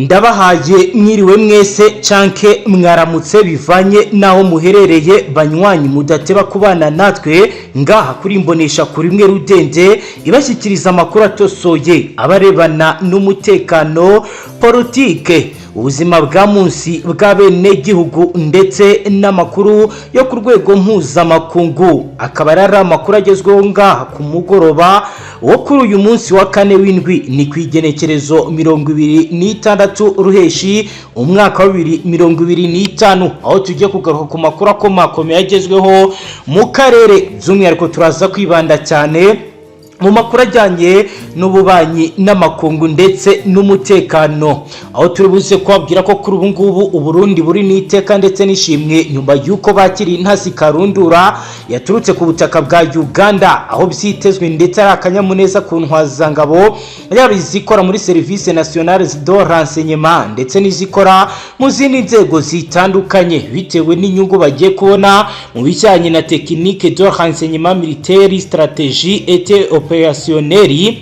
Ndabahaye mwiriwe mwese canke mwaramutse, bivanye n'aho muherereye. Banywanyi mudateba kubana natwe ngaha kuri Imbonesha kuri imwe rudende ibashyikiriza amakuru atosoye abarebana n'umutekano, politike, ubuzima bwa munsi bw'abenegihugu ndetse n'amakuru yo ku rwego mpuzamakungu. Akaba ari amakuru agezweho ngaha ku mugoroba wo kuri uyu munsi wa kane w'indwi, ni ku igenekerezo 26 Ruheshi, umwaka wa 2025, aho tugiye kugaruka ku makuru akomakomeye agezweho mu karere. By'umwihariko turaza kwibanda cyane mu makuru ajyanye n'ububanyi n'amakungu ndetse n'umutekano, aho turi buze kubabwira ko kuri ubu ngubu Uburundi buri n'iteka ndetse n'ishimwe nyuma y'uko bakiriye intasi karundura yaturutse ku butaka bwa Uganda, aho byitezwe ndetse ari akanyamuneza ku ntwazangabo, yaba izikora muri Service Nationale de Renseignement ndetse n'izikora mu zindi nzego zitandukanye, bitewe n'inyungu bagiye kubona mu bijyanye na technique de renseignement militaire, stratégie et opérationnel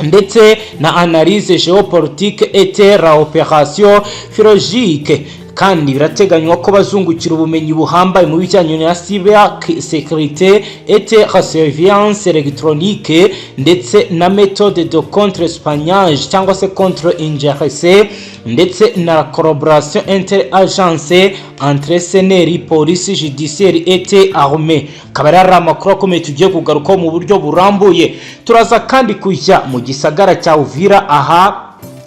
ndetse na analyse géopolitique et la opération philologique. Kandi birateganywa ko bazungukira ubumenyi buhambaye mu bijyanye na cyber sécurité et surveillance électronique ndetse na méthode de contre espionnage cyangwa se contre ingérence, ndetse na collaboration inter agence entre SNR, police judiciaire et armée. Akaba ari amakuru akomeye tugiye kugarukaho mu buryo burambuye. Turaza kandi kujya mu gisagara cya Uvira, aha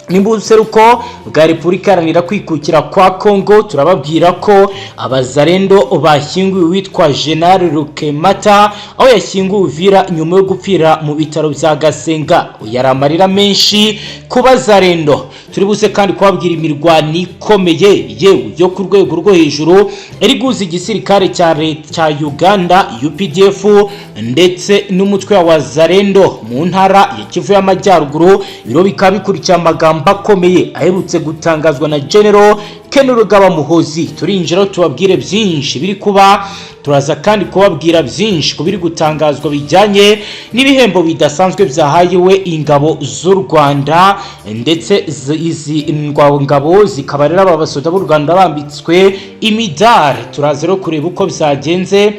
ni mu buseruko bwa Repubulika Iharanira Kwikukira kwa Kongo. Turababwira ko Abazarendo bashyinguye uwitwa General Rukemata, aho yashyinguwe Uvira nyuma yo gupfira mu bitaro bya Gasenga. Yari amarira menshi ku Bazarendo. Turi buze kandi kubabwira imirwano ikomeye yewe yo ku rwego rwo hejuru iri guhuza igisirikare cya leta cya Uganda UPDF ndetse n'umutwe wa Wazarendo mu ntara ya Kivu y'Amajyaruguru. Ibiro bikaba bikurikiye amagambo akomeye aherutse gutangazwa na General Kainerugaba Muhozi. Turinjira tubabwire byinshi biri kuba. Turaza kandi kubabwira byinshi ku biri gutangazwa bijyanye n'ibihembo bidasanzwe byahayewe ingabo z'u Rwanda, ndetse izi ngabo zikaba rero aba basoda b'u Rwanda bambitswe imidari. Turaza rero kureba uko byagenze.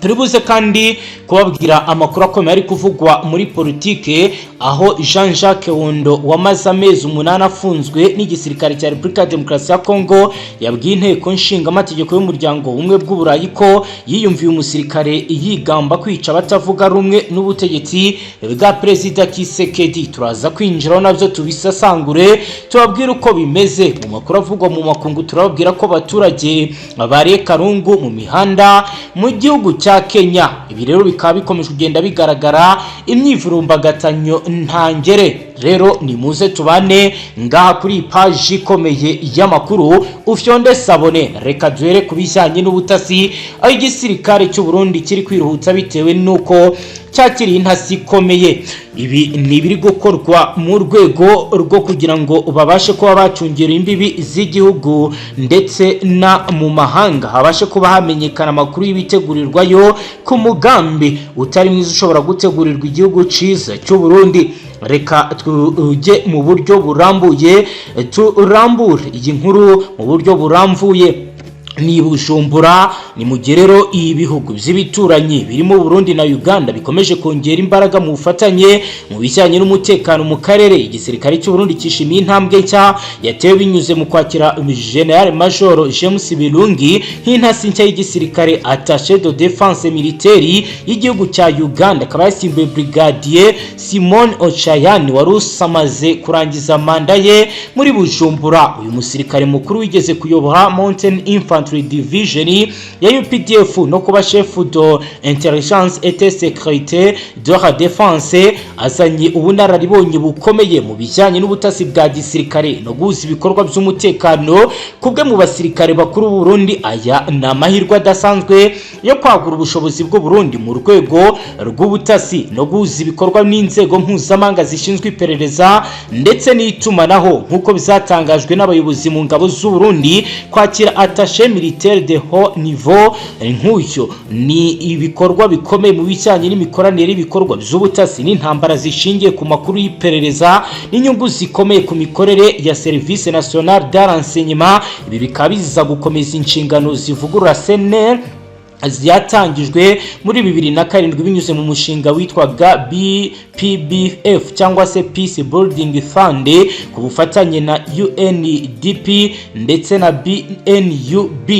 Turi buze kandi kubabwira amakuru akomeye ari kuvugwa muri politike, aho Jean Jacques Wondo wamaze amezi 8 afunzwe n'igisirikare cya Repubulika ya Demokarasi ya Kongo yabwiye Inteko Nshingamategeko y'Umuryango Ubumwe bw'Uburayi ko yiyumviye umusirikare yigamba kwica abatavuga rumwe n'ubutegetsi bwa Perezida Tshisekedi. Turaza kwinjiraho nabyo tubisasangure, tubabwire uko bimeze. Mu makuru avugwa mu makungu, turababwira ko abaturage bariye karungu mu mihanda mu gihugu cya Kenya. Ibi rero bikaba bikomeje kugenda bigaragara imyivurumbagatanyo ntangere. Rero nimuze tubane ngaha kuri iyi paji ikomeye y'amakuru, ufyonde s'abonner. Reka duhere ku bijyanye n'ubutasi, aho igisirikare cy'u Burundi kiri kwiruhutsa bitewe n'uko cyakiriye intasi ikomeye. Ibi ni ibiri gukorwa mu rwego rwo kugira ngo babashe kuba bacungira imbibi z'igihugu ndetse na mu mahanga habashe kuba hamenyekana amakuru y'ibitegurirwayo ku mugambi utari mwiza ushobora gutegurirwa igihugu cyiza cy'u Burundi. Reka tujye mu buryo burambuye, turambure iyi nkuru mu buryo burambuye. Ni Bujumbura. Ni mu gihe rero ibihugu by'ibituranyi birimo Burundi na Uganda bikomeje kongera imbaraga mu bufatanye mu bijyanye n'umutekano mu karere. Igisirikare cy'u Burundi cyishimiye intambwe nshya yatewe binyuze mu kwakira General Major James Birungi nk'intasi nshya y'igisirikare, attaché de défense militaire y'igihugu cya Uganda, akaba yasimbuye Brigadier Simon Ochayani wari usamaze kurangiza manda ye muri Bujumbura. Uyu musirikare mukuru wigeze kuyobora Mountain Infantry Division ya UPDF no kuba chef de intelligence et sécurité de la défense, azanye ubunararibonye bukomeye mu bijyanye n'ubutasi bwa gisirikare no guhuza ibikorwa by'umutekano. Kubwe mu basirikare bakuru b'u Burundi, aya ni amahirwe adasanzwe yo kwagura ubushobozi bw'u Burundi mu rwego rw'ubutasi no guhuza ibikorwa n'inzego mpuzamahanga zishinzwe iperereza ndetse n'itumanaho, nk'uko bizatangajwe n'abayobozi mu ngabo z'u Burundi. Kwakira attaché Militaire de haut niveau nk'uyu ni ibikorwa bikomeye mu bijyanye n'imikoranire y'ibikorwa by'ubutasi n'intambara zishingiye ku makuru y'iperereza n'inyungu zikomeye ku mikorere ya Service National de Renseignement. Ibi bikaba biza gukomeza inshingano zivugurura SNR yatangijwe muri 2007 binyuze mu mushinga witwaga BPBF cyangwa se Peace Building Fund, ku bufatanye na UNDP ndetse na BNUB.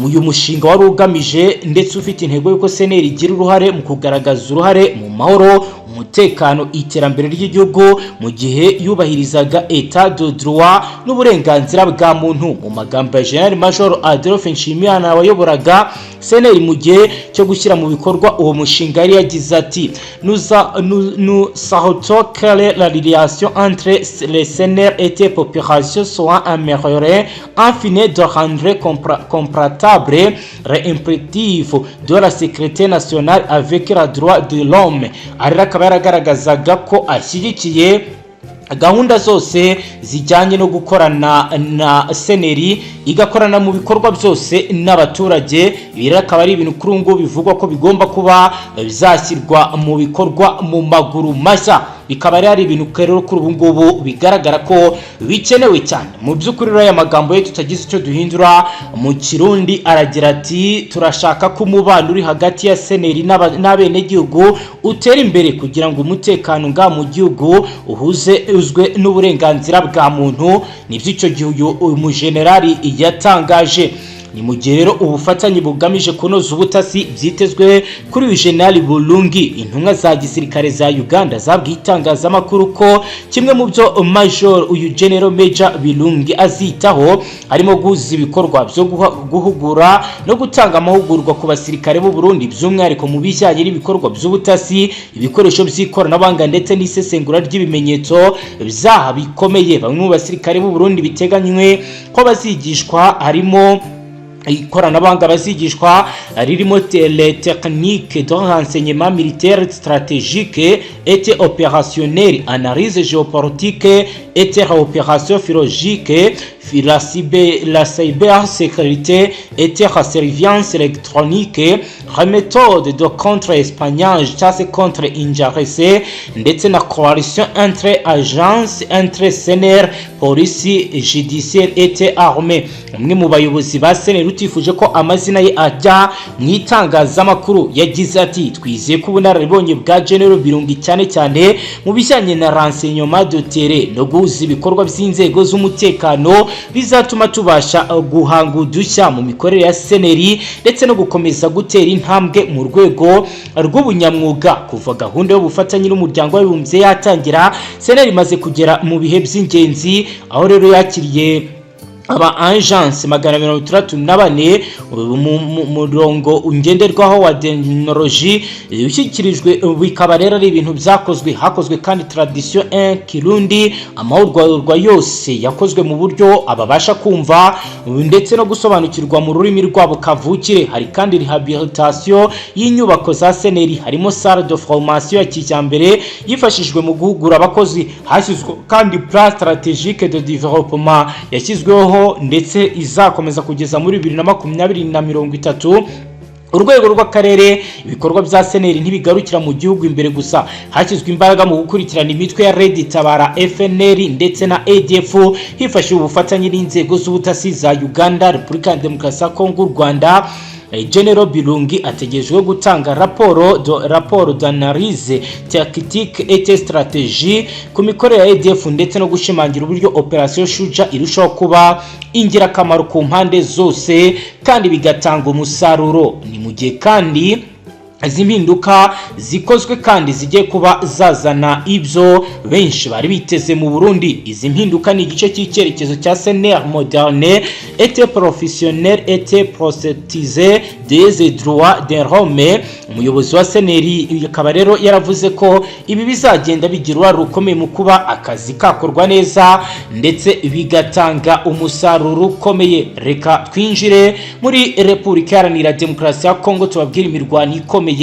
Uyu mushinga wari ugamije ndetse ufite intego y'uko SNR igira uruhare mu kugaragaza uruhare mu mahoro, umutekano, iterambere ry'igihugu mu gihe yubahirizaga état de droit n'uburenganzira bwa muntu. Mu magambo ya General Major Adolphe Nshimiyimana wayoboraga SNR mu gihe cyo gushyira mu bikorwa uwo mushinga, yari yagize ati: "Nous souhaitons que la relation entre les SNR et les populations soit améliorée afin de rendre compatible l'impératif de la sécurité nationale avec le droit de l'homme." Aha akaba yaragaragazaga ko ashyigikiye gahunda zose zijyanye no gukorana na SNR, igakorana mu bikorwa byose n'abaturage. Ibi rero akaba ari ibintu kuri ubu ngubu bivugwa ko bigomba kuba bizashyirwa mu bikorwa mu maguru mashya, bikaba ari ibintu rero kuri ubu ngubu bigaragara ko bikenewe cyane. Mu by'ukuri rero, aya magambo ye tutagize icyo duhindura mu Kirundi aragira ati: "Turashaka ko umubano uri hagati ya SNR n'abenegihugu utera imbere kugira ngo umutekano ngaha mu gihugu uhuze uzwe n'uburenganzira bwa muntu." Nibyo icyo gihe uyu mujenerali yatangaje. Ni mu gihe rero ubufatanye bugamije kunoza ubutasi byitezwe kuri uyu General Birungi. Intumwa za gisirikare za Uganda zabwiye itangazamakuru ko kimwe mu byo Major uyu General Major Birungi azitaho harimo guhuza ibikorwa byo guhugura no gutanga amahugurwa ku basirikare b'u Burundi, by'umwihariko mu bijyanye n'ibikorwa by'ubutasi, ibikoresho by'ikoranabuhanga ndetse n'isesengura ry'ibimenyetso byaha bikomeye. Bamwe mu basirikare b'u Burundi biteganywe ko bazigishwa harimo ikoranabuhanga bazigishwa ririmo les techniques de renseignement militaire stratégique et opérationnel, analyse géopolitique et opération philologique, la cybersécurité et la surveillance électronique, la méthode de contre-espionnage cyangwa se contre-ingérence, ndetse na coalition entre agence entre SNR, police judiciaire et armée. Umwe mu bayobozi ba SNR utifuje ko amazina ye ajya mu itangazamakuru yagize ati: "Twizeye ko ubunararibonye bwa General Birungi, cyane cyane mu bijyanye na renseignement de terrain no guhuza ibikorwa by'inzego z'umutekano, bizatuma tubasha guhanga udushya mu mikorere ya SNR ndetse no gukomeza gutera intambwe mu rwego rw'ubunyamwuga." Kuva gahunda y'ubufatanye n'Umuryango w'Abibumbye yatangira, SNR imaze kugera mu bihe by'ingenzi, aho rero yakiriye aba agence 264 mu murongo ngenderwaho wa déontologie ushyikirijwe. Bikaba rero ari ibintu byakozwe. Hakozwe kandi traduction en Kirundi. Amahugurwa yose yakozwe mu buryo ababasha kumva ndetse no gusobanukirwa mu rurimi rwabo kavukire. Hari kandi rehabilitation y'inyubako za SNR, harimo salle de formation ya kijyambere yifashishijwe mu guhugura abakozi. Hashyizwe kandi plan stratégique de développement yashyizweho ndetse izakomeza kugeza muri 2020 na 30. Urwego rw'akarere, ibikorwa bya SNR ntibigarukira mu gihugu imbere gusa. Hashyizwe imbaraga mu gukurikirana imitwe ya Red Tabara, FNL ndetse na ADF, hifashishijwe ubufatanye n'inzego z'ubutasi za Uganda, Repubulika ya Demokarasi ya Kongo, u Rwanda. General Birungi ategerejwe gutanga rapport d'analyse tactique et stratégie ku mikorere ya ADF ndetse no gushimangira uburyo Operation Shuja irushaho kuba ingirakamaro ku mpande zose kandi bigatanga umusaruro. Ni mu gihe kandi izi mpinduka zikozwe kandi zigiye kuba zazana ibyo benshi bari biteze mu Burundi. Izi mpinduka ni igice cy'icyerekezo cya SNR moderne et professionnel et protectrice des droits de l'homme. Umuyobozi wa SNR akaba rero yaravuze ko ibi bizagenda bigira uruhare rukomeye mu kuba akazi kakorwa neza ndetse bigatanga umusaruro ukomeye. Reka twinjire muri Repubulika Iharanira Demokarasi ya Kongo, tubabwire imirwano ikomeye.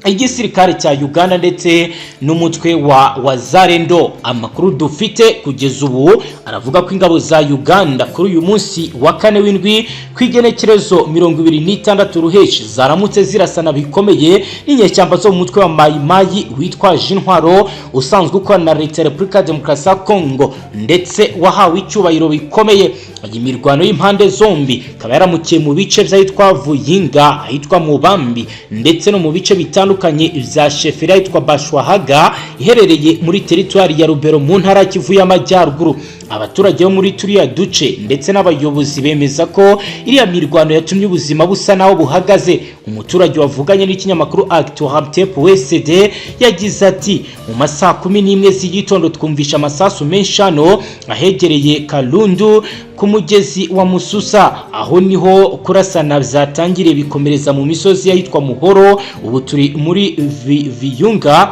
Igisirikare cya Uganda ndetse n'umutwe wa Wazalendo. Amakuru dufite kugeza ubu aravuga ko ingabo za Uganda kuri uyu munsi wa kane w'indwi, ku igenekerezo 26 Ruheshi, zaramutse zirasana bikomeye n'inyeshyamba zo mu mutwe wa Mayimayi witwaje intwaro, usanzwe ukorana na Leta ya Repubulika ya Demokarasi ya Kongo ndetse wahawe icyubahiro bikomeye. Iyi mirwano y'impande zombi ikaba yaramukiye mu bice by'ahitwa Vuyinga, ahitwa Mubambi, ndetse no mu bice bitandukanye bya chefferie ahitwa Bashwahaga, iherereye muri teritwari ya Rubero mu ntara Kivu y'Amajyaruguru. Abaturage bo muri turiya duce ndetse n'abayobozi bemeza ko iriya mirwano yatumye ubuzima busa naho buhagaze. Umuturage wavuganye n'ikinyamakuru Actualité.cd yagize ati: "Mu masaha 11 z'igitondo twumvisha amasasu menshi hano ahegereye Kalundu ku mugezi wa Mususa. Aho niho kurasana byatangiriye, bikomereza mu misozi y'ahitwa Muhoro. Ubu turi muri Viyunga,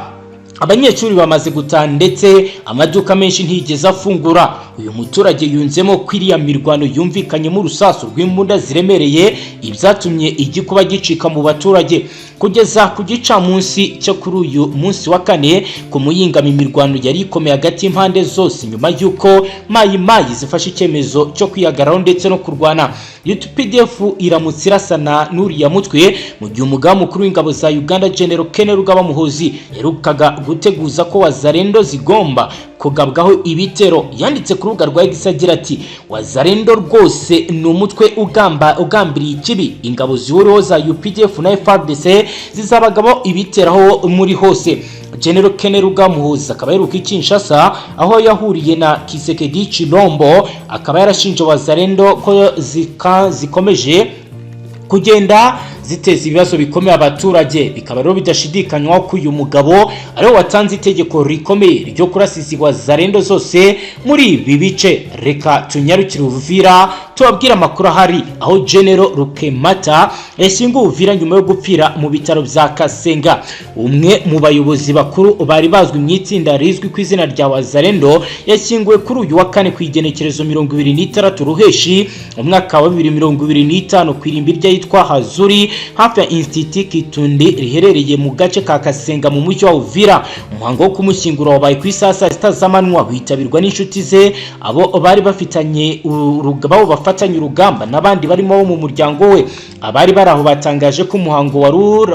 abanyeshuri bamaze gutaha ndetse amaduka menshi ntiyigeze afungura." Uyu muturage yunzemo ko iriya mirwano yumvikanyemo urusasu rw'imbunda ziremereye, ibyatumye igikuba gicika mu baturage. Kugeza ku gicamunsi cyo kuri uyu munsi wa kane ku muyingamo, imirwano yari ikomeye hagati y'impande zose, nyuma y'uko Mayi Mayi zifashe icyemezo cyo kwihagararaho ndetse no kurwana. UPDF iramutse irasana n'uriya mutwe mu gihe umugaba mukuru w'ingabo za Uganda, General Kainerugaba Muhoozi, yaherukaga guteguza ko Wazalendo zigomba kugabwaho ibitero. Yanditse ku rubuga rwa X agira ati: "Wazalendo rwose ni umutwe ugamba ugambiriye ikibi. Ingabo zihuriweho za UPDF na FARDC zizabagabo ibiteraho muri hose." General Kainerugaba Muhoozi akaba aheruka i Kinshasa aho yahuriye na Tshisekedi Tshilombo, akaba yarashinje Wazalendo ko zikomeje kugenda ziteza ibibazo bikomeye abaturage. Bikaba rero bidashidikanywaho ko uyu mugabo ariwe watanze itegeko rikomeye ryo kurasizwa Wazalendo zose muri ibi bice. Reka tunyarukire Uvira tubabwire amakuru ahari, aho General Rukemata yashyinguwe Uvira nyuma yo gupfira mu bitaro bya Kasenga. Umwe mu bayobozi bakuru bari bazwi mu itsinda rizwi ku izina rya Wazalendo yashyinguwe kuri uyu wa kane ku igenekerezo 26 Ruheshi umwaka wa 2025, ku irimbi ry'ahitwa Hazuri, hafi ya Institut Kitundi, riherereye mu gace ka Kasenga mu mujyi wa Uvira. Umuhango wo kumushyingura wabaye ku isaha saa 6 z'amanywa, witabirwa n'inshuti ze, abo bari bafitanye abo bafatanye urugamba n'abandi barimo bo mu muryango we. Abari bari aho batangaje ko umuhango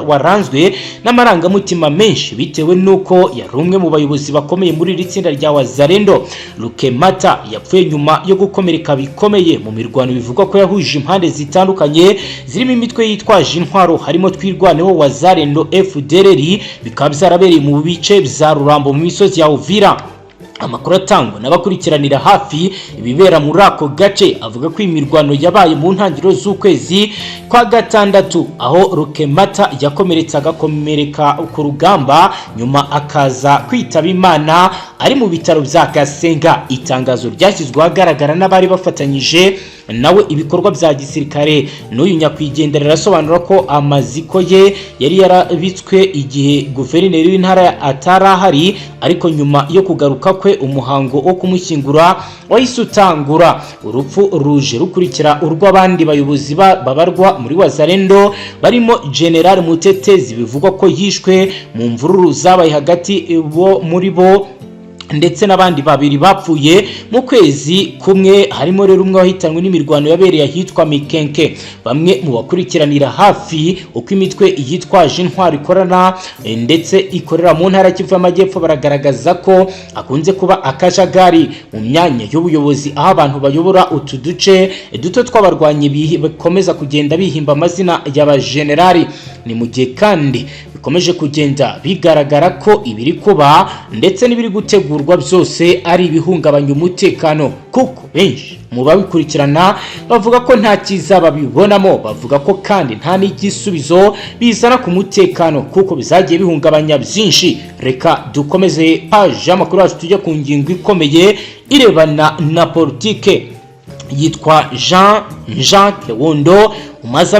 waranzwe n'amarangamutima menshi, bitewe n'uko yari umwe mu bayobozi bakomeye muri iri tsinda rya Wazalendo. Rukemata yapfuye nyuma yo gukomereka bikomeye mu mirwano bivugwa ko yahuje impande zitandukanye zirimo imitwe yitwaje intwaro, harimo Twirwaneho, Wazalendo, FDLR, bikaba byarabereye mu bice bya Rurambo mu misozi ya Uvira. Amakuru atangwa n'abakurikiranira hafi ibibera muri ako gace avuga ko imirwano yabaye mu ntangiriro z'ukwezi kwa gatandatu, aho Rukemata yakomeretse, agakomereka ku rugamba, nyuma akaza kwitaba Imana ari mu bitaro bya Gasenga. Itangazo ryashyizwe ahagaragara n'abari bafatanyije nawe ibikorwa bya gisirikare n'uyu nyakwigendera rirasobanura ko amaziko ye yari yarabitswe igihe guverineri w'intara atari ahari, ariko nyuma yo kugaruka kwe umuhango wo kumushyingura wahise utangura. Urupfu ruje rukurikira urw'abandi bayobozi babarwa muri Wazalendo, barimo General Mutetezi, bivugwa ko yishwe mu mvururu zabaye hagati bo muri bo, ndetse n'abandi babiri bapfuye mu kwezi kumwe, harimo rero umwe wahitanwe n'imirwano yabereye ahitwa Mikenke. Bamwe mu bakurikiranira hafi uko imitwe yitwaje intwaro ikorana ndetse ikorera mu ntara Kivu y'Amajyepfo baragaragaza ko akunze kuba akajagari mu myanya y'ubuyobozi, aho abantu bayobora utu duce duto tw'abarwanyi bakomeza kugenda bihimba amazina y'abajenerali. Ni mu gihe kandi bikomeje kugenda bigaragara ko ibiri kuba ndetse n'ibiri gutegurwa byose ari ibihungabanya umutekano, kuko benshi mu babikurikirana bavuga ko nta cyiza babibonamo. Bavuga ko kandi nta n'igisubizo bizana ku mutekano, kuko bizagiye bihungabanya byinshi. Reka dukomeze paji y'amakuru yacu, tujye ku ngingo ikomeye irebana na politike. Yitwa Jean Jacques Wondo. Umaze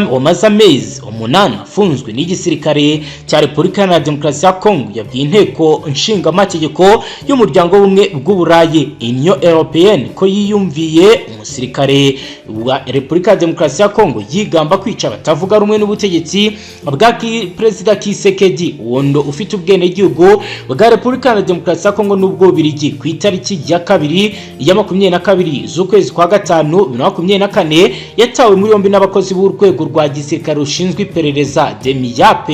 amezi 8 afunzwe n'igisirikare cya Repubulika Iharanira Demokarasi ya Kongo, yabwiye Inteko Nshingamategeko y'Umuryango w'Ubumwe bw'Uburayi, Union Européenne, ko yiyumviye umusirikare wa Repubulika ya Demokarasi ya Kongo yigamba kwica abatavuga rumwe n'ubutegetsi bwa Perezida Tshisekedi. Wondo ufite ubwenegihugu bwa Repubulika Iharanira Demokarasi ya Kongo n'ubw'Ububirigi, ku itariki ya kabiri ya 22 z'ukwezi kwa gatanu 2024 yatawe muri yombi n'abakozi b'urwego rwa gisirikare rushinzwe iperereza, DEMIAP,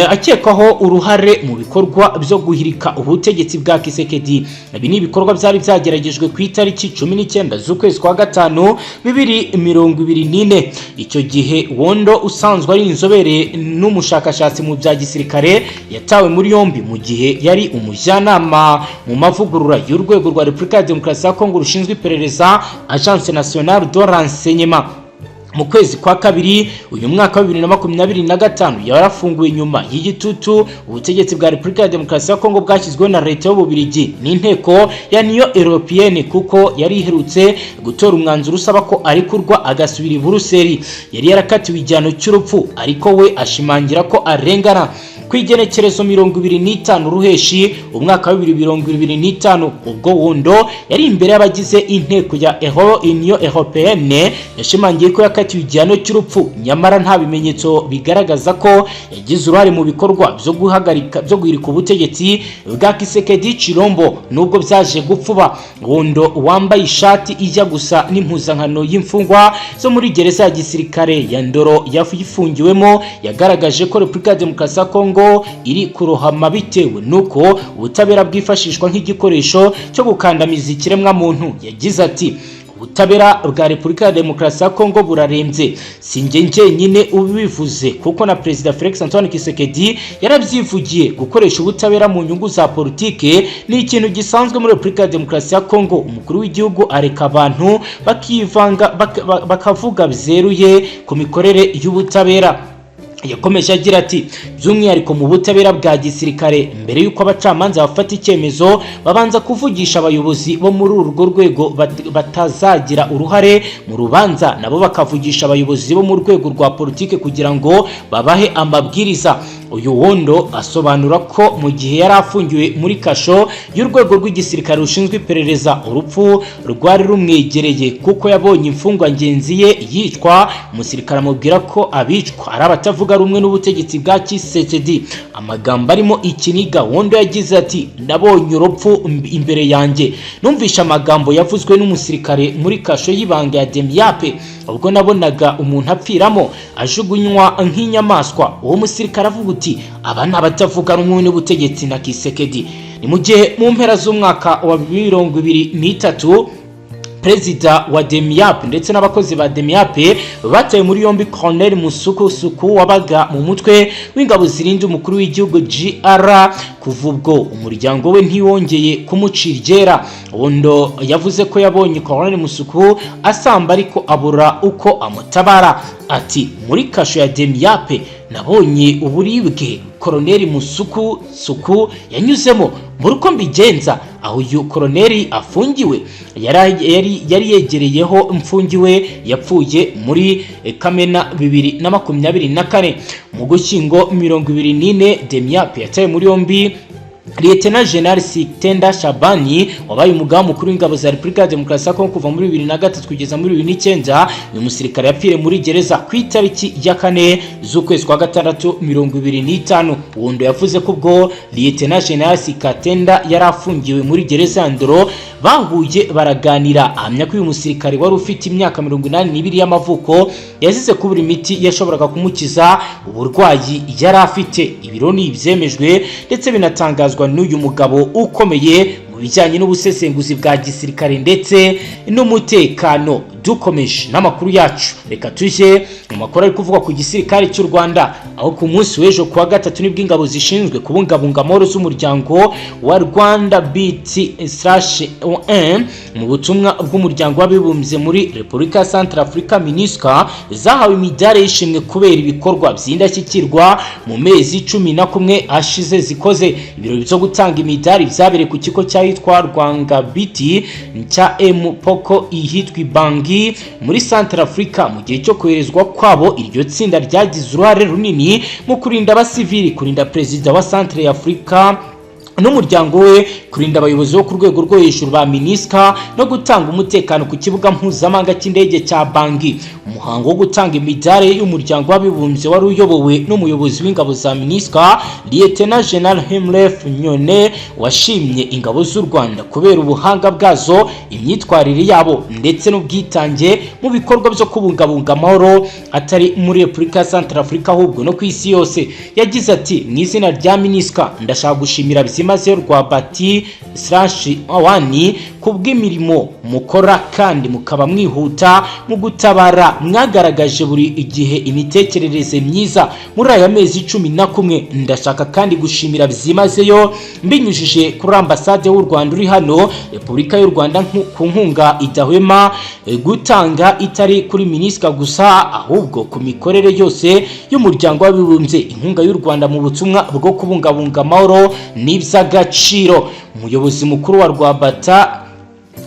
akekwaho uruhare mu bikorwa byo guhirika ubutegetsi bwa Tshisekedi. Ibi ni ibikorwa byari byageragejwe ku itariki 19 z'ukwezi kwa gatanu 2024. Icyo gihe Wondo, usanzwe ari inzobere n'umushakashatsi mu bya gisirikare, yatawe muri yombi mu gihe yari umujyanama mu mavugurura y'urwego rwa Repubulika ya Demokarasi ya Kongo rushinzwe iperereza, Agence Nationale de Renseignement. Mu kwezi kwa kabiri uyu mwaka wa 2025 yarafunguwe nyuma y'igitutu ubutegetsi bwa Repubulika ya Demokarasi ya Kongo bwashyizweho na leta y'Ububirigi n'inteko ya Union Européenne, kuko yari iherutse gutora umwanzuro usaba ko arekurwa agasubira i Buruseli. Yari yarakatiwe igihano cy'urupfu, ariko we ashimangira ko arengana. Ku igenekerezo 25 Ruheshi umwaka wa 2025, ubwo Wondo yari imbere y'abagize inteko ya Union Européenne, yashimangiye ko yakatiwe igihano cy'urupfu nyamara nta bimenyetso bigaragaza ko yagize uruhare mu bikorwa byo guhagarika, byo guhirika ubutegetsi bwa Tshisekedi Tshilombo, nubwo byaje gupfuba. Wondo wambaye ishati ijya gusa n'impuzankano y'imfungwa zo muri gereza ya gisirikare ya Ndolo yafungiwemo, yagaragaje ko Repubulika ya Demokarasi ya Kongo iri kurohama bitewe nuko ubutabera bwifashishwa nk'igikoresho cyo gukandamiza ikiremwamuntu. Yagize ati: "Ubutabera bwa Repubulika ya Demokarasi ya Kongo burarembye. Si njye njyenyine ubivuze, kuko na Perezida Felix Antoine Tshisekedi yarabyivugiye. Gukoresha ubutabera mu nyungu za politike ni ikintu gisanzwe muri Repubulika ya Demokarasi ya Kongo. Umukuru w'igihugu areka abantu bakivanga, bakavuga byeruye ku mikorere y'ubutabera." Yakomeje agira ati: "By'umwihariko mu butabera bwa gisirikare, mbere y'uko abacamanza bafata icyemezo babanza kuvugisha abayobozi bo muri urwo rwego batazagira uruhare mu rubanza, nabo bakavugisha abayobozi bo mu rwego rwa politike kugira ngo babahe amabwiriza." Uyu Wondo asobanura ko mu gihe yari afungiwe muri kasho y'urwego rw'igisirikare rushinzwe iperereza, urupfu rwari rumwegereye, kuko yabonye imfungwa ngenzi ye yicwa, umusirikare amubwira ko abicwa ari abatavuga rumwe n'ubutegetsi bwa Tshisekedi. Amagambo arimo ikiniga, Wondo yagize ati: "Nabonye urupfu imbere yanjye. Numvishe amagambo yavuzwe n'umusirikare muri kasho y'ibanga ya DEMIAP. Ubwo nabonaga umuntu apfiramo ajugunywa nk'inyamaswa, uwo musirikare avuga uti: 'Aba ni abatavuga rumwe n'ubutegetsi na Tshisekedi.'" Ni mu gihe mu mpera z'umwaka wa 2023 perezida wa DEMIAP ndetse n'abakozi ba DEMIAP bataye muri yombi Colonel Musuku Suku wabaga mu mutwe w'ingabo zirinda umukuru w'igihugu, GR. Kuva ubwo umuryango we ntiwongeye kumucira iryera. Wondo yavuze ko yabonye Colonel Musuku asamba ariko abura uko amutabara. Ati: "Muri kasho ya DEMIAP nabonye uburibwe Koroneli Musuku Suku yanyuzemo. Muri uko mbigenza, aho uyu koroneli afungiwe yari yegereyeho mfungiwe. Yapfuye muri Kamena 2024. Mu Gushyingo 24, DEMIAP yataye muri yombi Lieutenant General Sikatenda Shabani wabaye umugaba mukuru w'ingabo za Repubulika ya Demokarasi ya Kongo kuva muri 2003 kugeza muri 2009. Uyu musirikare yapfiriye muri gereza ku itariki ya 4 z'ukwezi kwa gatandatu 25. Wondo yavuze ko ubwo Lieutenant General Sikatenda yari afungiwe muri gereza ya Ndolo bahuye baraganira, ahamya ko uyu musirikare wari ufite imyaka 82 y'amavuko yazize kubura imiti yashoboraga kumukiza uburwayi yari afite. Ibiro ni ibyemejwe ndetse binatangazwa n'uyu mugabo ukomeye mu bijyanye n'ubusesenguzi bwa gisirikare ndetse n'umutekano. Dukomeje n'amakuru yacu, reka tujye mu makuru ari kuvugwa ku gisirikare cy'u Rwanda, aho ku munsi w'ejo kuwa gatatu nibwo ingabo zishinzwe kubungabunga amahoro z'umuryango wa Rwanda BT/1 mu butumwa bw'Umuryango w'Abibumbye muri Repubulika ya Centrafrica, MINUSCA, zahawe imidari y'ishimwe kubera ibikorwa by'indashyikirwa mu mezi 11 ashize zikoze. Ibirori byo gutanga imidari byabereye ku kigo cyahitwa Rwangabiti cya M Poko ihitwa Ibangi. Bangui muri Centrafrica. Mu gihe cyo koherezwa kwabo, iryo tsinda ryagize uruhare runini mu kurinda abasivili, kurinda perezida wa Centrafrica n'umuryango we, kurinda abayobozi bo ku rwego rwo hejuru ba MINUSCA no gutanga umutekano ku kibuga mpuzamahanga cy'indege cya Bangui. Umuhango wo gutanga imidari y'Umuryango w'Abibumbye wari uyobowe n'umuyobozi w'ingabo za MINUSCA, Lieutenant General Himlef Nyone, washimye ingabo z'u Rwanda kubera ubuhanga bwazo, imyitwarire yabo ndetse n'ubwitange mu bikorwa byo kubungabunga amahoro, atari muri Repubulika ya Centrafrica ahubwo no ku isi yose. Yagize ati: "Mu izina rya MINUSCA, ndashaka gushimira byimazeyo Rwabat/1 kubw'imirimo mukora kandi mukaba mwihuta mu gutabara. Mwagaragaje buri igihe imitekerereze myiza muri aya mezi 11. Ndashaka kandi gushimira byimazeyo, mbinyujije kuri ambasade w'u Rwanda uri hano, Repubulika y'u Rwanda ku nkunga idahwema gutanga, itari kuri MINUSCA gusa ahubwo ku mikorere yose y'Umuryango w'Abibumbye. Inkunga y'u Rwanda mu butumwa bwo kubungabunga amahoro ni iby'agaciro." Umuyobozi mukuru wa Rwabata,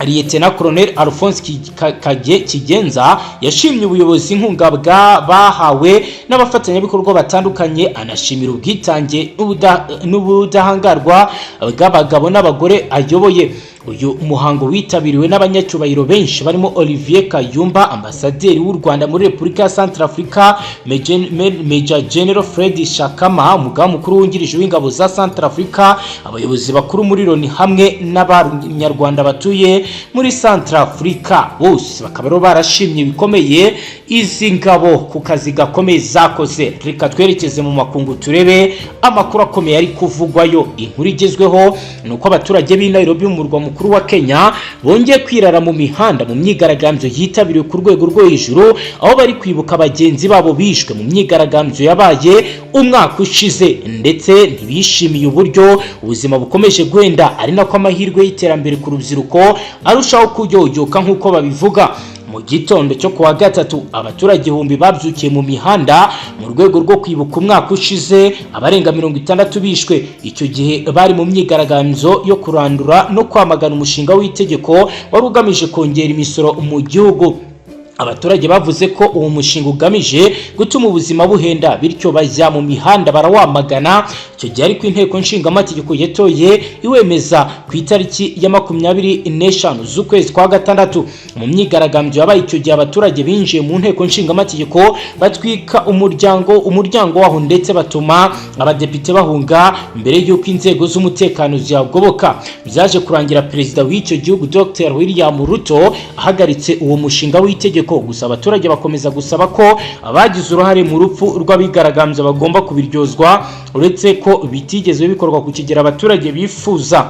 Lieutenant Colonel Alphonse Kigenza, yashimye ubuyobozi inkunga bwa bahawe n'abafatanyabikorwa batandukanye, anashimira ubwitange n'ubudahangarwa bw'abagabo n'abagore ayoboye. Uyu muhango witabiriwe n'abanyacyubahiro benshi barimo Olivier Kayumba, ambasaderi w'u Rwanda muri Repubulika ya Centrafrica, Major General Fred Shakama, umugaba mukuru wungirije w'ingabo za Centrafrica, abayobozi bakuru muri Loni hamwe n'Abanyarwanda batuye muri Centrafrica. Bose bakaba rero barashimye bikomeye izi ngabo ku kazi gakomeye zakoze. Reka twerekeze mu makungu turebe amakuru akomeye ari kuvugwayo. Inkuru igezweho ni uko abaturage b'i Nairobi, mu murwa mukuru wa Kenya, bongeye kwirara mu mihanda mu myigaragambyo yitabiriwe ku rwego rwo hejuru, aho bari kwibuka bagenzi babo bishwe mu myigaragambyo yabaye umwaka ushize, ndetse ntibishimiye uburyo ubuzima bukomeje guhenda, ari nako amahirwe y'iterambere ku rubyiruko arushaho kuyoyoka nk'uko babivuga. Mu gitondo cyo kuwa gatatu, abaturage igihumbi babyukiye mu mihanda mu rwego rwo kwibuka umwaka ushize abarenga 60 bishwe. Icyo gihe bari mu myigaragambyo yo kurandura no kwamagana umushinga w'itegeko wari ugamije kongera imisoro mu gihugu. Abaturage bavuze ko uwo mushinga ugamije gutuma ubuzima buhenda, bityo bajya mu mihanda barawamagana. Icyo gihe ariko Inteko Nshingamategeko yatoye iwemeza ku itariki ya 25 z'ukwezi kwa gatandatu. Mu myigaragambyo yabaye icyo gihe, abaturage binjiye mu Nteko Nshingamategeko, batwika umuryango waho ndetse batuma abadepite bahunga mbere y'uko inzego z'umutekano zihagoboka. Byaje kurangira perezida w'icyo gihugu, Dr William Ruto, ahagaritse uwo mushinga w'itegeko. Gusa abaturage bakomeza gusaba ko abagize uruhare mu rupfu rw'abigaragambya bagomba kubiryozwa, uretse ko bitigeze bikorwa ku kigero abaturage bifuza.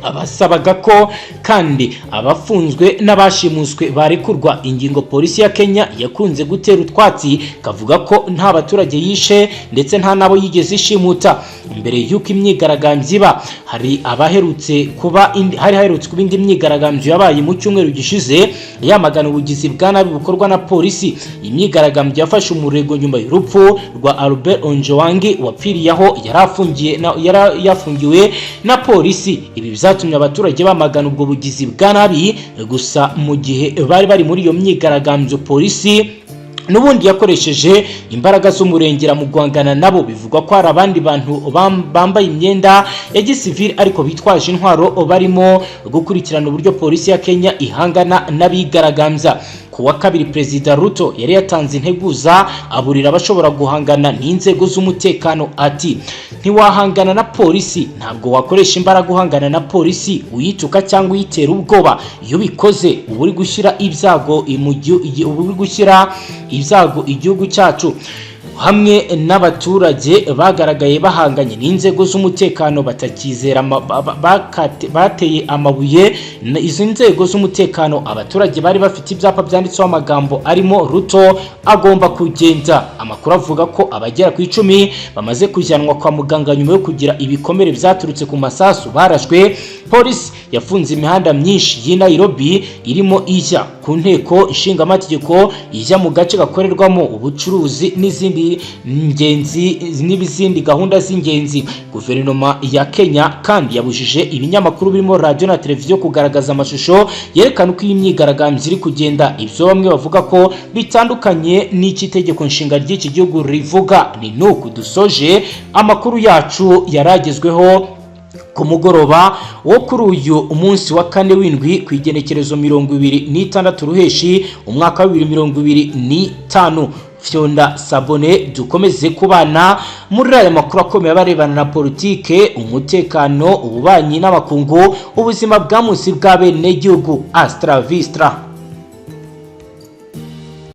Abasabaga ko kandi abafunzwe n'abashimuswe barekurwa, ingingo polisi ya Kenya yakunze gutera utwatsi, kavuga ko nta baturage yishe ndetse nta n'abo yigeze ishimuta. Mbere y'uko imyigaragambyo iba, hari haherutse kuba indi myigaragambyo yabaye mu cyumweru gishize yamagana ubugizi bwa nabi bukorwa na polisi. Iyi myigaragambyo yafashe umurego nyuma y'urupfu rwa Albert Ojwang, wapfiriye aho yari yafungiwe na polisi. Ibi byatumye abaturage bamagana ubwo bugizi bwa nabi. Gusa mu gihe bari bari muri iyo myigaragambyo, polisi n'ubundi yakoresheje imbaraga z'umurengera mu guhangana nabo. Bivugwa ko hari abandi bantu bambaye imyenda ya gisivili ariko bitwaje intwaro barimo gukurikirana uburyo polisi ya Kenya ihangana n'abigaragambya. Ku wa kabiri, Perezida Ruto yari yatanze integuza, aburira abashobora guhangana n'inzego z'umutekano, ati: "Ntiwahangana na polisi. Ntabwo wakoresha imbaraga uhangana na polisi, uyituka cyangwa uyitera ubwoba. Iyo ubikoze uba uri gushyira ibyago igihugu cyacu." Hamwe n'abaturage bagaragaye bahanganye n'inzego z'umutekano batakizera, bateye amabuye izi nzego z'umutekano. Abaturage bari bafite ibyapa byanditseho amagambo arimo "Ruto agomba kugenda". Amakuru avuga ko abagera ku 10 bamaze kujyanwa kwa muganga nyuma yo kugira ibikomere byaturutse ku masasu barashwe. Polisi Yafunze imihanda myinshi y'i Nairobi, irimo ijya ku Nteko Nshingamategeko, ijya mu gace gakorerwamo ubucuruzi n'izindi ngenzi n'izindi gahunda z'ingenzi. Guverinoma ya Kenya kandi yabujije ibinyamakuru birimo radiyo na televiziyo kugaragaza amashusho yerekana uko iyi myigaragambyo iri kugenda, ibyo bamwe bavuga ko bitandukanye n'icyo Itegeko Nshinga ry'iki gihugu rivuga. Ni nuku dusoje amakuru yacu yaragezweho ku mugoroba wo kuri uyu umunsi wa kane w'indwi, ku igenekerezo 26 Ruheshi, umwaka wa 2025. Fyonda s'abonner, dukomeze kubana muri aya makuru akomeye abarebana na politike, umutekano, ububanyi n'amakungu, ubuzima bwa munsi bwa bene gihugu. Hasta la vista.